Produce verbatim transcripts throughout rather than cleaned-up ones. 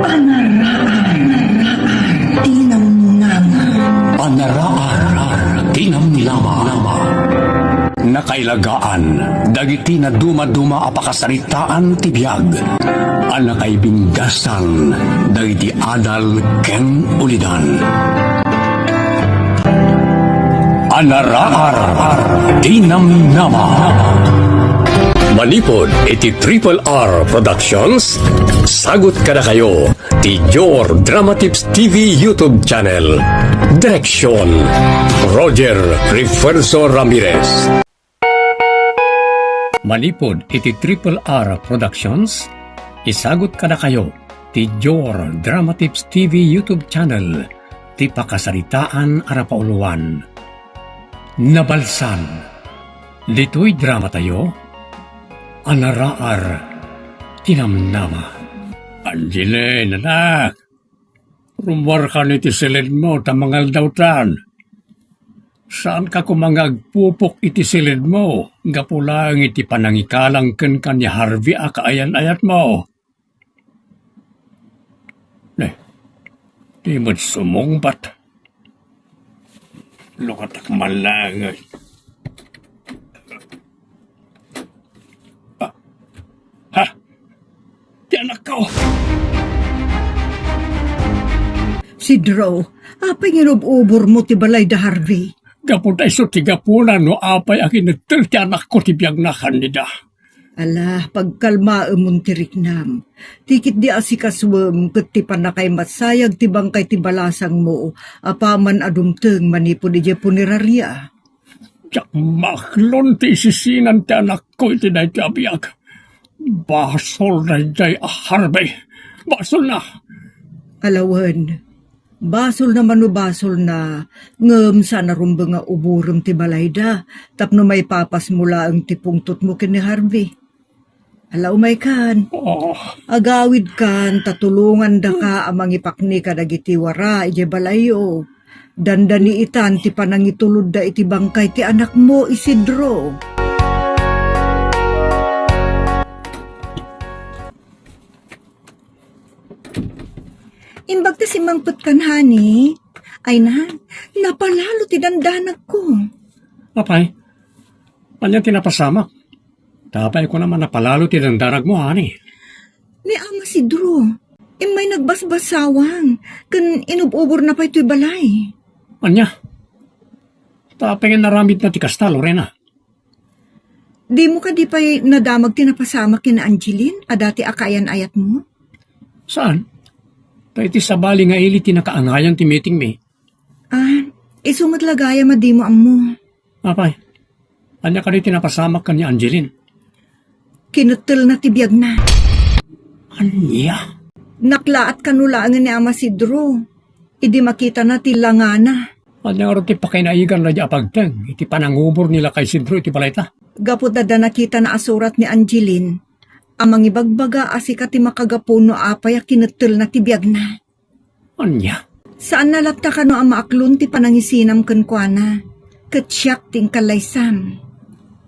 Anaraar ti namnama. Anaraar ti namnama. Nakailagaan dagiti nadumaduma a pakasaritaan ti biag a nakaibinggasan dagiti adal ken ulidan. Anaraar ti namnama. Manipud iti Triple R Productions, sagut kadakayo ti Your Dramatips T V YouTube channel. Direksyon, Roger Refuerzo Ramirez. Manipud iti Triple R Productions, isagut kadakayo ti Your Dramatips T V YouTube channel ti pakasaritaan a napauloan. Nabalsan, ditoy dramatayo, Anaraar ti namnama. Angeline, anak, rummuarkan iti siledmo ta mangaldawtan. Saanka koma nga agpupok iti siledmo gapu laeng iti panangikalang kenka ni Harvey a kaayan-ayatmo. Ne, di met sumungbat. Lukatak man laeng. Ah. Ha? Ti anakko! Sidro, apay nga inub-ubormo ti balay da Harvey? Gapu ta isu ti gapuna no apay a kinettel ti anakko ti biagna, Candida. Ala, pagkalmaemon ti riknam. Ti ketdi asikasuem ket ti pannakaimassayag ti bangkay ti balasangmo apaman a dumteng manipud idiay puneraria. Diak maaklon ti isisinan ti anakko iti daytoy a biag. Basol daydiay a Harvey. Basolna. Ala wen, basolna mano basolna, ngem saan a rumbeng nga uborem ti balayda tapno maipapasmo laeng ti pungtotmo ken ni Harvey. Ala, umaykan. Oh. Agawidkan ta tulongandaka a mangipakni kadagiti wara idiay balayyo. Dandaniitan ti panangitulodda iti bangkay ti anakmo, Isidro. Imbag ta simmangpetkan, honey. Ay na, napalalo ti dandanagko. Apay, ania ti napasamak? Tapay ko naman napalalo ti dandanagmo, honey. Ni Ama Sidro, immay nagbasbasawang, ken inub-uborna pay toy balay. Ania? Tapay nga naramidna ti kasta, Lorena. Dimo kadi pay nadamag ti napasamak ken ni Angeline a dati a kaayan-ayatmo? Saan? Ta iti sabali nga ili ti nakaangayan ti meetingmi. Ah, isu met la gayam a dimo ammo. Apay, ania kadi ti napasamak ken ni Angeline? Kinettelna ti biagna. Ania? Naklaat kano laengen ni Ama Sidro. Idi makitana ti langana. Ania ngarud ti pakainaiganna a pagteng iti panangubor ni lakay Sidro iti balayta? Gapu ta adda nakitana a surat ni Angeline a mangibagbaga a sika ti makagapu no apay a kinettelna ti biagna. Ania? Saanna latta kano a maaklon ti panangisinam kenkuana, ket siak ti inkallaysam.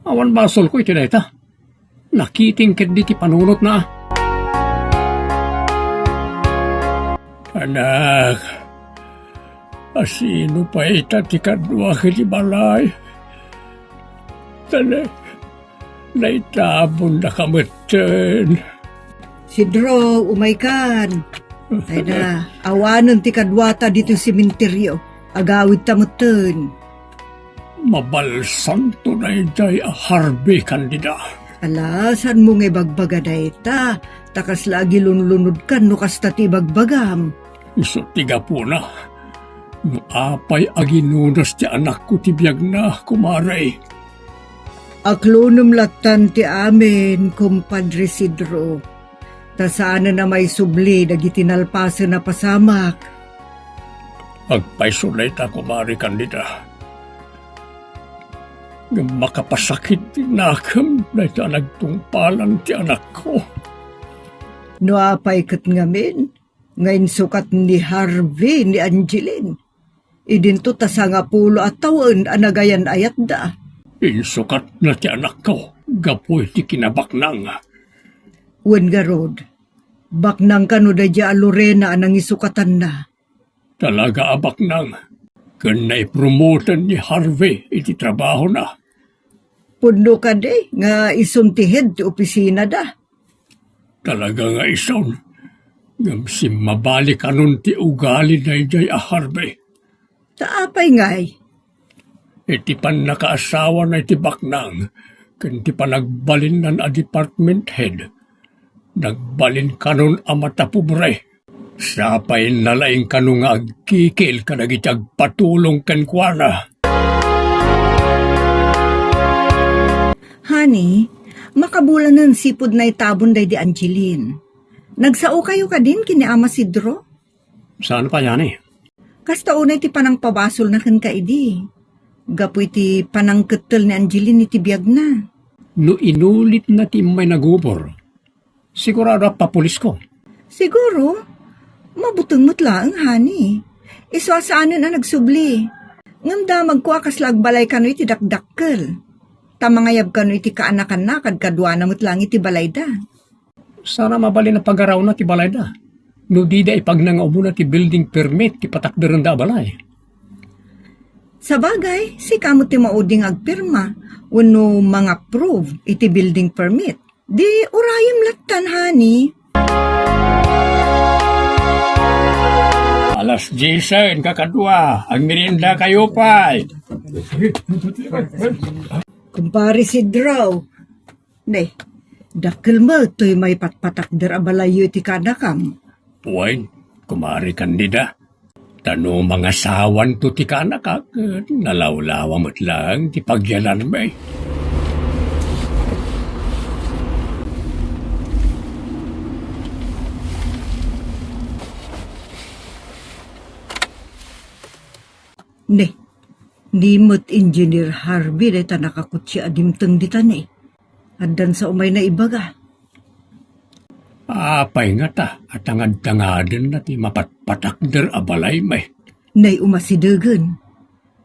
Awan basolko iti dayta. Nakiting ketdi ti panunotna. Anak, asino pay ita ti kadua iti balay? Ta na-, naitabonnaka metten. Sidro, umaykan. Ay na, awanen ti kaduata ditoy sementeryo. Agawidta metten. Mabalsanto daydiay a Harvey, Candida. Ala, saanmo nga ibagbaga dayta? Ta kasla agilunlunodkan no kasta ti ibagbagam. Isu ti gapuna no apay a ginunas ti anakko ti biagna, kumare. Aklonem lattan ti amin, Kumpadre Sidro. Ta saanen a maisubli dagiti nalpasen a pasamak. Agpayso dayta, Kumare Candida. Ngem makapasakit ti nakem dayta a nagtungpalan ti anakko. No apay ket ngamin nga insukat ni Harvey ni Angeline, idinto ta sangapulo a tawen a nagayan-ayatda. Insukatna ti anakko gapu iti kinabaknang. Wen ngarud, Baknang kano daydiay a Lorena a nangisukatanna. Talaga a baknang. Ken naipromoten ni Harvey iti trabahona. Pudno kadi nga isun ti head ti opisinada. Talaga nga isun. Ngem simmabali kanon ti ugali daydiay a Harvey. Ta apay ngay? Iti pannakaasawana iti baknang ken ti panagbalinnan a department head, nagbalin kanon a matapobre. Sapay nalaing kano nga agkikil kadagiti agpatulong kenkuana. Honey, makabulanen sipud naitabon daydi Angeline. Nagsao kayo kadin ken ni Ama Sidro? Saan pay, honey? Kasta unay ti panangpabasolna kenka idi. Gapu iti panangkettel ni Angeline iti biagna. No inulitna ti immay nagubor, sigurado a papulisko. Siguro, mabuteng met laeng, honey. Isu a saanen a nagsubli. Ngem damagko a kasla agbalay kano iti dakdakkel. Ta mangayab kano iti kaanakanna, kadkaduana met laeng iti balayda. Saan a mabalin a pagarawna ti balayda no dida ipagna nga umuna ti building permit ti patakderenda a balay. Sabagay, sika met ti maudi nga agpirma wenno mangapprove iti building permit. Di urayem lattan, honey. Alas diyesen, kakadua, agmerienda kayo pay. Kumpare Sidro, ne, dakkel met toy maipatpatakder a balayyo iti kaanakam. Wen, Kumare Candida, ta no mangasawanto ti kaanakak, nalawlawa met laeng ti pagyananmi. Ne, ni met Engineer Harvey dayta nakakutsi a dimteng dita ne. Addan sa umayna ibaga. Apay ngata a tangadtangadenna ti mapatpatakder a balaymi? Nay, umasidegen.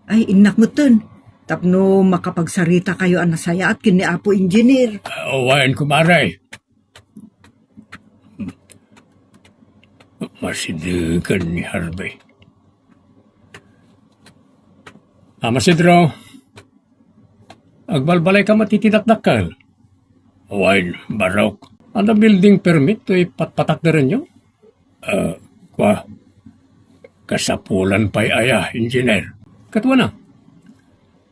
Ay, innak metten. Tapno makapagsarita kayo a nasayaat ken ni Apo Engineer. Ah, wen, kumare. Masidegen ni Harvey. Ama Sidro, agbalbalay ka met iti dakdakkel? Wen, Barok. Adda building permit toy patpatakderenyo? Ah, kua, kasapulan pay aya, Engineer? Katuana,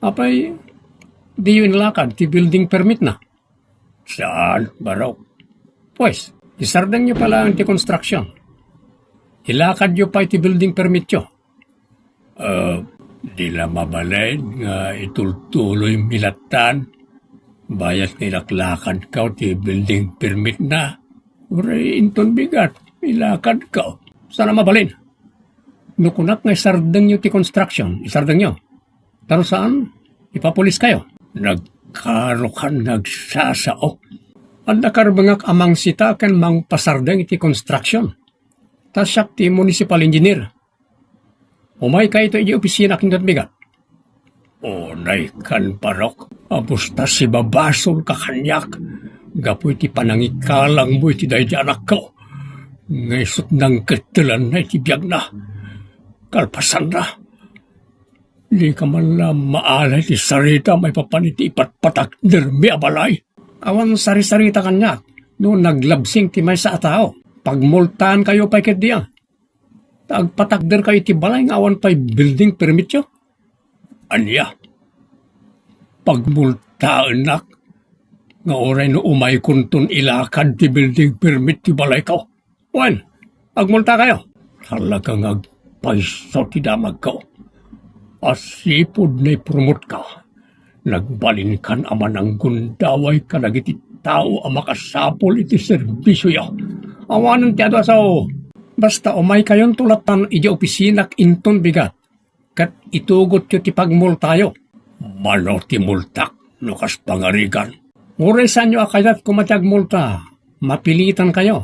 apay, diyo inlakad ti building permit na? Saan, Barok. Pues, isardengyo pay laeng ti construction. Ilakadyo pay ti building permityo. Ah, di la mabalin nga itultuloymi lattan. Bayat nga ilaklakadkaw ti building permit na. Uray inton bigat, ilakadkaw. Saan a mabalin? No kunak nga isardengyo ti construction, isardengyo. Ta no saan, ipapulis kayo. Nagkarokan nagsasao. Adda karbengak a mangsita ken mangpasardeng iti construction. Ta siak ti municipal engineer. Umay kayto iti opisina ken bigat. Unay kan, Barok, a busta sibabasolka kaniak gapu iti panangikalangmo iti daydi anakko. Nga isut' nangkettelanna iti biagna. Kalpasanna, dika man la maala iti sarita maipapan iti ipatpatakdermi a balay. Awan sarisarita kaniak no naglabsing ti maysa a tao. Pagmultaankayo pay ketdi a. Ta agpatakderkayo iti balay nga awan pay building permityo. Ania? Pagmultaennak nga uray no umaykonton ilakad ti building permit ti balayko. Wen, agmultakayo. Talaga nga agpayso ti damagko. Asipud naipromotka, nagbalinkan a mananggundaway kadagiti tao a makasapul iti serbisioyo. Awanen ti adu a sao. Basta umaykayonto lattan idiay opisinak inton bigat, ket itugotyo ti pagmultayo. Mano ti multak no kas pangarigan? Uray saanyo a kayat koma ti agmulta, mapilitankayo.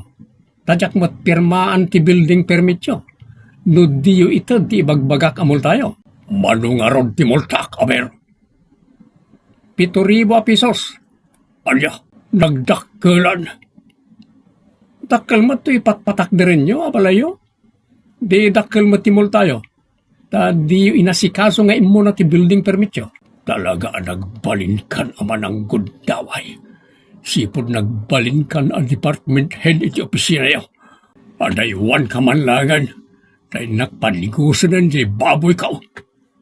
Ta diak met pirmaan ti building permityo no diyo ited ti ibagbagak a multayo. Mano ngarud ti multak, aber? Pito ribu a pesos. Ania, nagdakkelan? Dakkel met ti ipatpatakderenyo a balayyo. Di dakkel met ti multayo. Ta diyo inasikaso nga immuna ti building permityo. Talaga a nagbalinkan a mananggundaway. Sipud nagbalinkan a department head iti opisinayo. Adaywanka man laengen, ta innak panigusanen diay baboyko.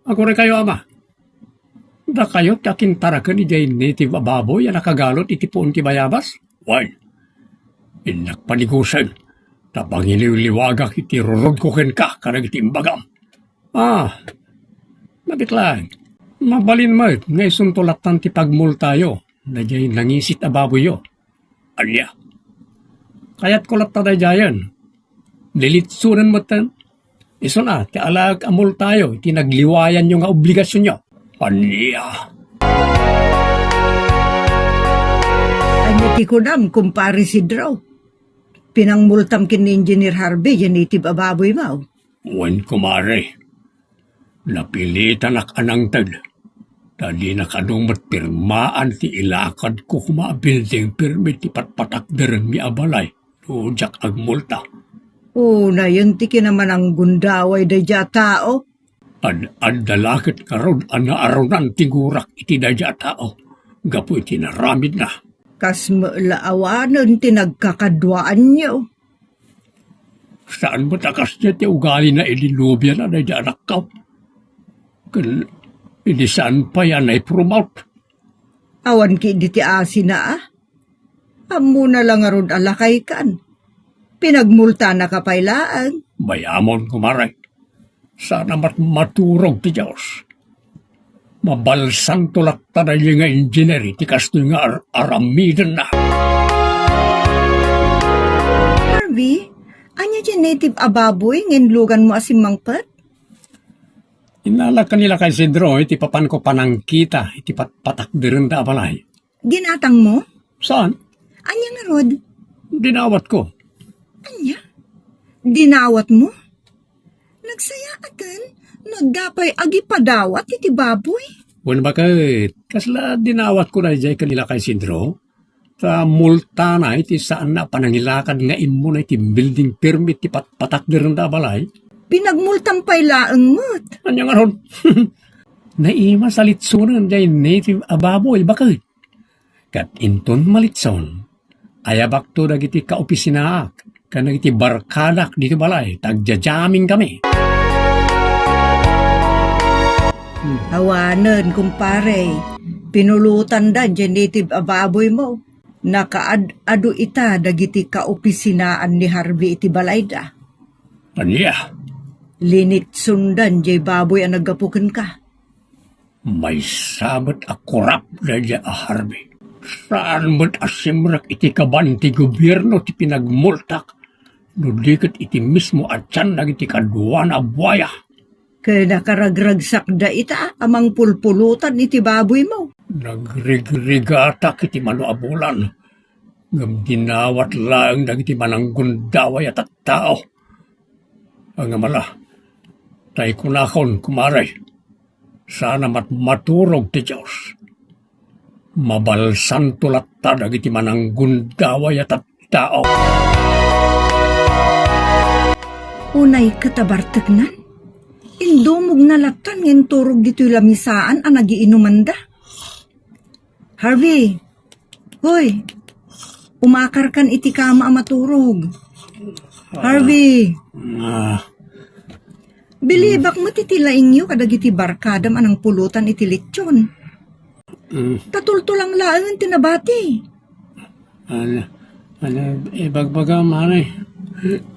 Aguraykayo, ama. Dakayo ti akintaraken idiay native a baboy a nakagalot iti puon ti bayabas? Wen, innak panigusen, ta pangiliwliwagak iti rurudko kenka kadagiti imbagam. Ah, nabitlang. Mabalin met nga isunto lattan ti pagmultayo daydiay nangisit a baboyyo. Ania? Kayatko latta daydiayen. Lilitsonen metten. Isun a, ti alaek a multayo iti nagliwayanyo nga obligasionyo. Ania? Ania ti kunam, kumpare Sidro? Pinangmultam ken ni Engineer Harvey diay native a baboymo? Wen, kumare. Napilitanak a nangted, ta dinak adu met pirmaan ti ilakadko koma a building permit ti patpatakderenmi a balay no diak agmulta. Unayen ti kinamananggundaway daydiay a tao. Ad-adda la ket ngarud a naarunan ti ngurak iti daydiay a tao gapu iti naramidna. Kas met la awanen ti nagkakaduaanyo. Saan met a kasdiay ti ugalina idi nobiana daydi anakko. Ken idi saan pay a naipromote. Awan ketdi ti asina a. Ammona la ngarud a lakaykan. Pinagmultanaka pay laeng. Bay-amon, kumare. Saan a mat-, maturog ti Dios. Mabalsanto latta daydi nga engineer iti kastoy nga ar-, aramidenna. Harvey, ania diay native a baboy nga inluganmo a simmangpet? Innalak ken ni lakay Isidro iti papanko panangkita iti pat-, patakderenda a balay. Ginatangmo? Saan? Ania ngarud? Dinawatko. Ania? Dinawatmo? Nagsayaaten no adda pay agipadawat iti baboy? Wen, baket, kasla dinawatko daydiay ken ni lakay Isidro, ta multana iti saanna a panangilakad nga immuna iti building permit ti pat-, patakderenda a balay. Pinagmultam pay laeng met. Ania ngarud? Naimas a litsonen diay native a baboy, baket. Ket inton malitson, ayabakto dagiti kaopisinaak ken dagiti barkadak ditoy balay ta agjajammingkami. Awanen, kumpare, pinulotanda diay native a baboymo. Nakaad-adu ita dagiti kaopisinaan ni Harvey iti balayda. Ania? Linitsondan diay baboy a naggapu kenka. Maysa met a korap daydiay a Harvey. Saan met a simrek iti kaban ti gobierno ti pinagmultak, no di ket iti mismo a tian dagiti kaduana a buaya. Ket nakaragragsakda ita a mangpulpulutan iti baboymo. Nagrigrigatak iti mano a bulan, ngem dinawat laeng dagiti mananggundaway a tattao. Ngem ala, tay kunakon, kumare, saan a mat-, maturog ti Dios. Mabalsanto latta dagiti mananggundaway a tattao. Unay ket a barteknan, indumogna lattan nga inturog ditoy lamisaan a nagiinumanda. Harvey, hoy, umakarkan iti kama a maturog. Harvey, Ah, bilibak met iti laingyo kadagiti barkadam a nangpulutan iti litson. Mm. Tatultulang laengen ti nabati. Ano, ano, ibagbaga, mare?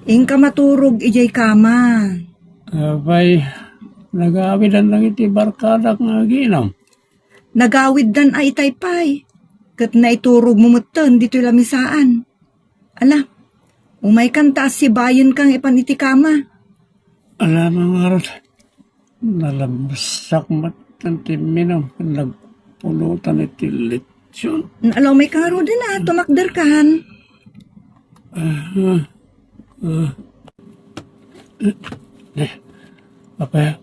Inka maturog idiay kama. Apay, nagawidan lang iti barkadak nga aginam. Nagawiddan a itay pay, ket naiturogmo metten ditoy lamisaan. Ala, umaykan ta assibayenka nga ipan iti kama. Ala, nangarot. Nalabsak met ti minum ken nagpulutan iti litson. Ala, umayka ngaruden a, tumakderkan. Ah, ah, ah. Eh, apa,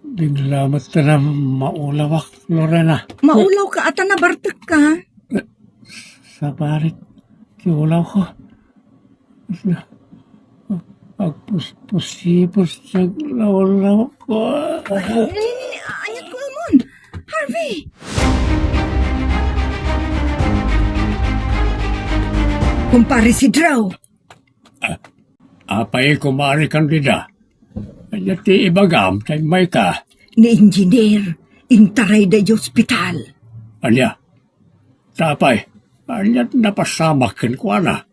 bigla met ta maulawak, Lorena. Maulawka, ata nabartekka. Eh, sabarit ti ulawko. Agpuspusipos ti aglaw-lawko. Ay, aniat ko, Amon? Harvey! Kumpare Sidro! Ah, apay, Kumare Candida? Ania ti ibagam, ta immayka? Ni Engineer, intarayda idiay ospital. Ania? Apay, ania ti napasamak kenkuana?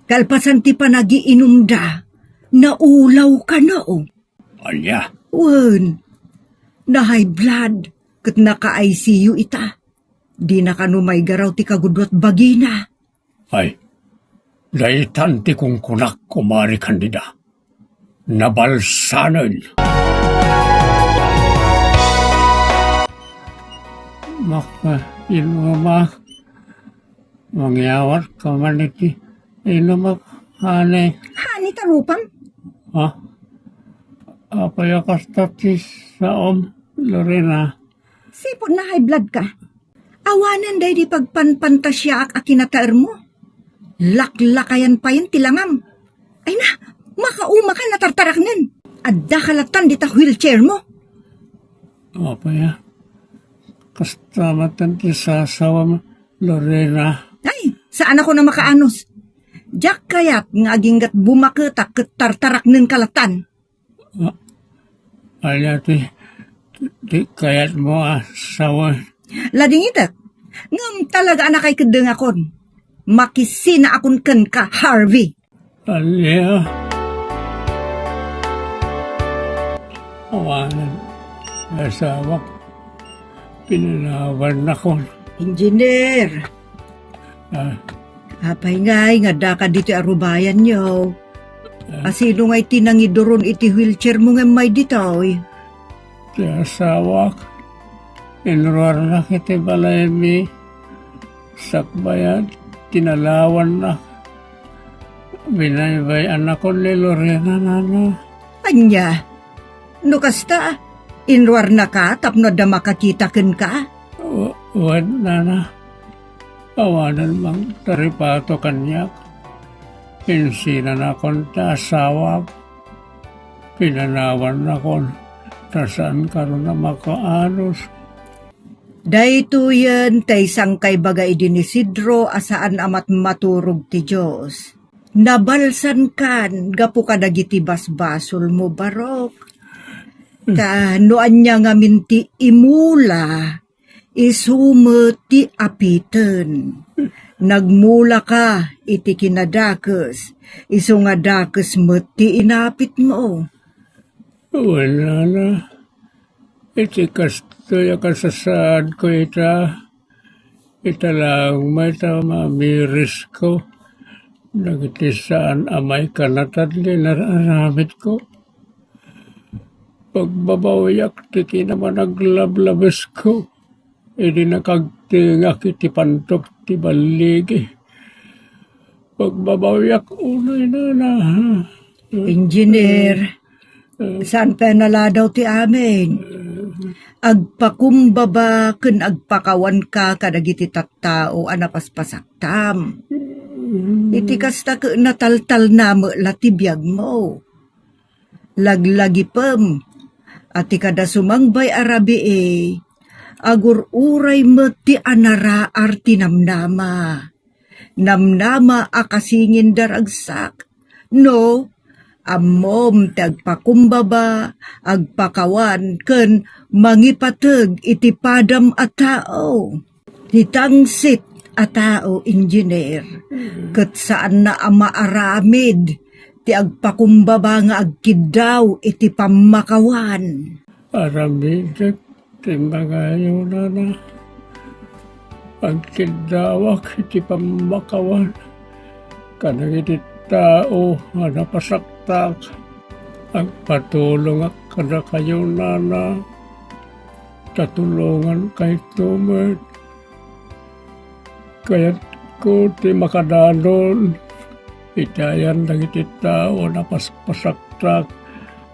Kalpasan ti panagiinumda, naulaw kano. Ania? Wen, na-high blood, ket naka-I C U ita. Dina kano maigaraw ti kagudua ti bagina. Ay, daytan ti kunkunak, Kumare Candida. Nabalsanen. Makainumak. Mangyawat ka man iti inumak, honey. Honey, ta rupam? Ha? Apay a kasta ti saom, Lorena? Sipud na-high blood ka. Awanen daydi pagpanpantasiaak a kinataermo. Laklakayan payen ti langam. Ay na, makauma ka, natartaraknen. Adda ka lattan dita wheelchair mo. Apay a kasta met ti sasawam, Lorena? Ay, saan ako na makaanus. Diak kayat nga aginggat bumaketak ket tartaraknen ka lattan. Ah, ania ti, ti kayatmo a sawen? Ladingitek, ngem talaga a nakaikeddengakon. Makisinaakon kenka, Harvey. Ania? Awanen, asawak, pinanawannakon. Engineer! Ah. Apay ngay nga daka ditoy arubayanyo? Ah. Asino ngay ti nangiduron iti wheelchair mo nga immay ditoy? Ti asawak, inruarnak iti balaymi. Sakbay a tinalawannak, binaybay-annakon ni Lorena, nana. Ania? No kasta, inruarnaka tapno adda makakita kenka? W-, wen, nana. Awanen mangtaripato kaniak. Insinanakon ti asawak. Pinanawannakon, ta saan kano a makaanus. Daytoyen ti sangkaibaga idi ni Isidro a saan a matmaturog ti Dios. Nabalsankan gapu kadagiti basbasolmo, barok. Ta no ania ngamin ti imula, isu met ti apiten. Nagmulaka iti kinadakes, isu nga dakes met ti inapitmo. Wen, nana, iti kastoy a kasasaadko ita, ita laeng met a mamirisko dagiti saan a maikanatad nga inar-aramidko. Pagbabawiak ti kinamanaglablabesko idi nakagtengak iti pantok ti balligi. Pagbabawiak unay, nana. Engineer, saan pay a naladaw ti amin? Agpakumbaba ken agpakawanka kadagiti tattao a napaspasaktam. Iti kasta ket nataltalna met la ti biagmo. Laglagipem a ti kada sumangbay a rabii, agur-uray met ti anaraar ti namnama. Namnama a kasingin daragsak, no, ammom ti agpakumbaba, agpakawan, ken mangipateg iti padam a tao. Ti tangsit a tao, engineer, ket saanna a maaramid ti agpakumbaba nga agkiddaw iti pammakawan. Aramidek ti mangayonana. Agkiddawak iti pammakawan kadagiti tao a napasaktak. Agpatulongak kadakayo, nana, ta tulongankayto met. Kayatko ti makadanon iti ayan dagiti tao a napaspasaktak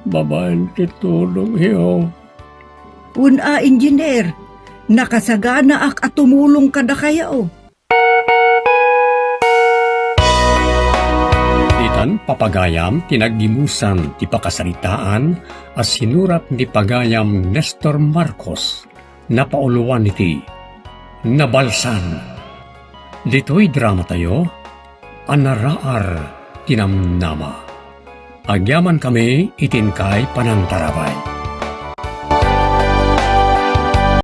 babaen ti tulongyo. Wen a, engineer, nakasaganaak a tumulong kadakayo. Ditoy Papagayam ti naggimusan ti pakasaritaan a sinurat ni Pagayam Nestor Marcos, napauloan iti Nabalsan. Ditoy dramatayo, a naraar ti namnama. Agyaman kami iti inkay panangtarabay.